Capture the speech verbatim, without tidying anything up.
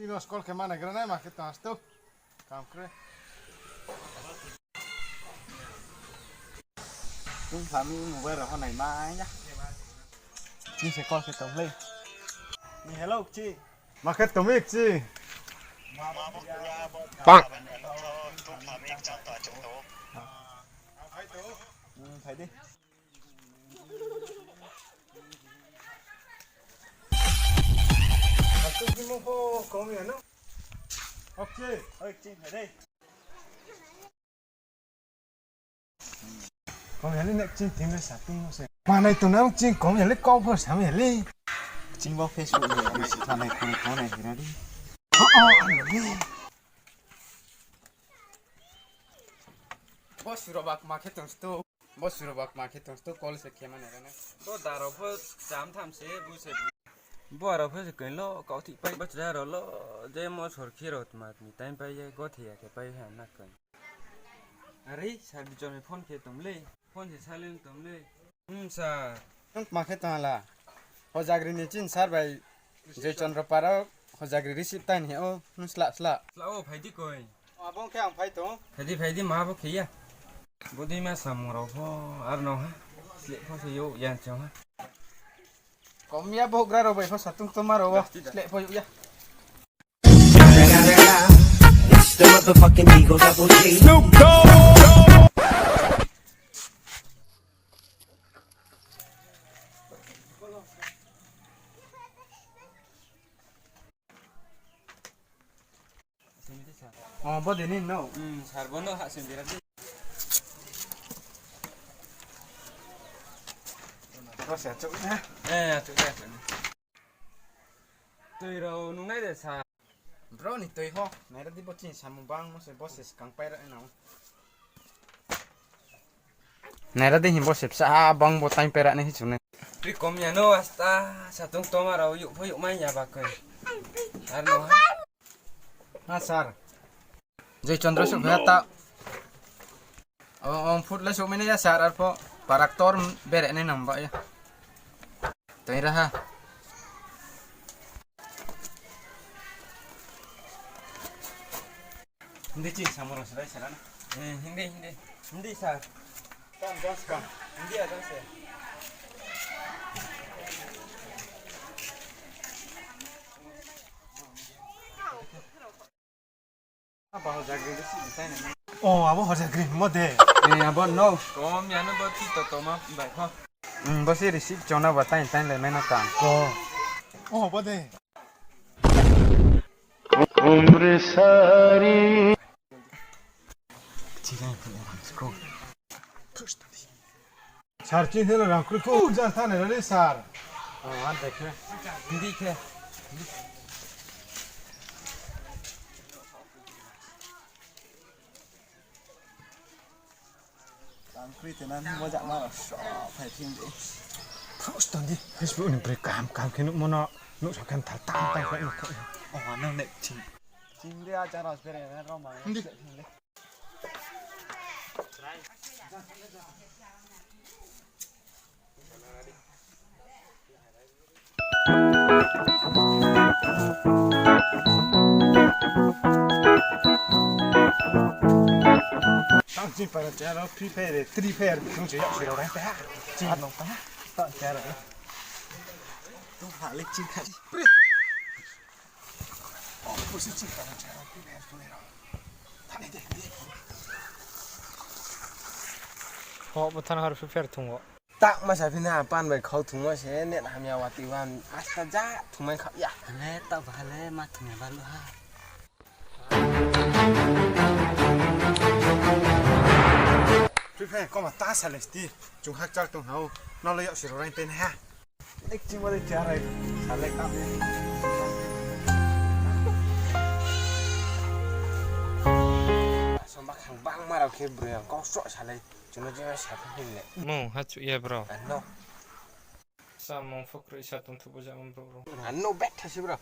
Tini no call khe ma naigra nai ma khe tong astu. Kam kre. Tung phami mobile rao ho nai ma ya. Ni se call khe tong le. Ni hello kchi. Ma khe tong mi kchi. Bang. Hmm, phai di. Astu bimo pho kom ya no. Okchi. Oi, ching phai dei. Kom ya ni nek ching ting le sa ting mo se. Ma nai tong na ching kom ya le kau pho sa ya le. Ching bo Facebook ni si thanai khong khong nai hira di. Oh, oh, ano ni. Bo suro bak ma khe tong sto. Bo suro bak ma khe tong sto call se khe ma nai ra na. Bo da rao pho cham tham se bu se bu. Bo rao pho se koi lo kau thik pai. Bo chra rao lo je mo sor khe rao tma tmi time pai ye go the ya khe pai ha na koi. Are, sir Bichon ni phone khe tong le. Phone se silent tong le. Hmm, sir. Nung tma khe tong la? Hojagri ni chin sir bai Joy Chandra para hojagri receive tain he o, nung sla, sla. Sla o, phai di koi. Abo khe ang phai tong. Phai di, phai di, ma bo khe ya. Bo dei ma samung rao pho, ar no ha. Sleh pho se yo, yan chong ha. Kom ya bo gra rao bai pho satung toma rao wo. Sleh pho yo ya. It's the motherfucking Eagle Double G. Snoop Dogg. Oh, bo de ni no. Hmm, sir, bo no ha sing bira di. Bo se achouh na. Eh, achouh de, achouh de. Tui rao nung nai de sa. Bro ni tui ho. Naira di bo chini samung bangmo se bo se skang pai ra nai nang. Naira di hing bo se bsa bang bo time pai ra nai hi chung nai. Tui kom ya no asta satung toma rao youh pho youh mai ya ba koi. Ar no ha. Ha sir. Joy Chandra suh pha ta. Ong, ong, food le souhmai nai ya sir, arpho paraktor bere nai nang ba ya. Tong ra ha. Hindi chini samung rao se rai sara na. Eh, hindi, hindi. Hindi sir. Hindi a jang se. Abo hojagri ni si design na. Oh, abo hojagri mo de. Eh, abo no. Kom ya no bo ti to toma bai pho. Hmm, bo si receive chona ba tain tain le mena tang. Oh. Oh, bo de. Umre sari. Chilai pho rang sko. Sir, chini thelo rang kroi kho, jar thani rani sir. Oh, an dai khe. Hindi khe. Rang kroi te nani bo jak ma rao so phai thing di. Post tong di. Facebook ni broi kaham kaham khe nuhmo no, nuh sa khe mthal tang tang khe nuh kho. Oh, ano nek ching. Ching di a jar rao bere na rao ma. Hindi. Tang chini para channel Free Fire, Free Fire, chung se yak sirao rai ta. Chini nong ta. Tang channel. Tu ha le chini kha. Oh, bo se chini para channel Free Fire chung rao. Thani de, de. Ho, bo than har Free Fire thung o. Tak ma sa phi na pan bai khau thungmo se net hamya watoi wan asta ja thungmai khau ya. Hale ta ba hale ma thungya ba lu ha. Free Fire koma ta sa le sti chung hakchal tong hao no le yak sirao rai pen ha. Nek ching ma le cha rai sa le kam. Somba khang bang ma rao khe broi ang kau sroh sa le. Chung no je sa phi hin le. Mo ha chu ya bro. Ano. Samung pho kroi sa tongthu bo ja bro bro. Ano bet thasi bro.